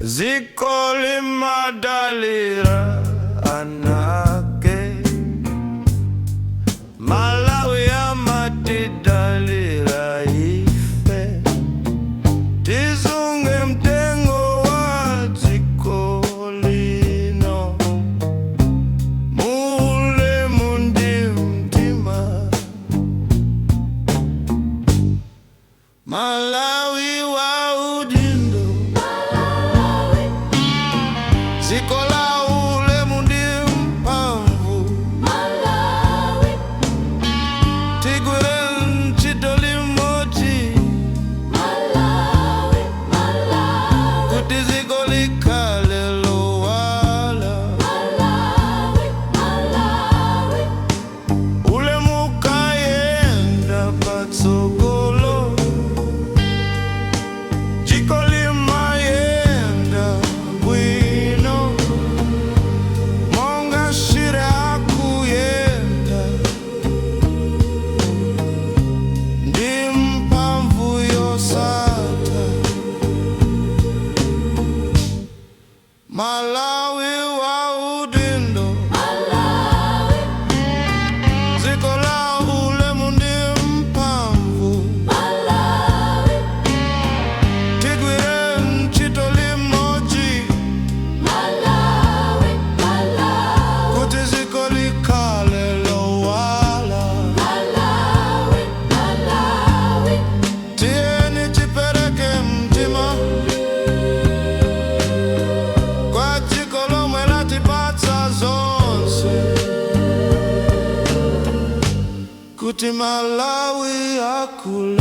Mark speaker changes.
Speaker 1: Dziko limadalira ana ake. Malawi amatidalira ife. Tisunge mtengo wa dziko lino mu ulemu ndi mtima. Malawi wa udindo, dziko la ulemu ndi mphamvu.
Speaker 2: Malawi,
Speaker 1: Tigwire ntchito limodzi
Speaker 2: Malawi, Malawi,
Speaker 1: kuti dziko likhale lowala.
Speaker 2: Malawi, Malawi,
Speaker 1: Ulemu ukayenda patsogolo, dziko limayenda bwino, monga Shire akuyenda ndi mphamvu yosatha. Malawi wa udindo,
Speaker 2: Malawi,
Speaker 1: dziko la ulemu ndi mphamvu.
Speaker 2: Malawi,
Speaker 1: Tigwire ntchito limodzi
Speaker 2: Malawi, Malawi,
Speaker 1: kuti dziko likhale lowala.
Speaker 2: Malawi, Malawi,
Speaker 1: Tiyeni tipereke mtima kwa dziko lomwe latipatsa zonse kuti Malawi akule.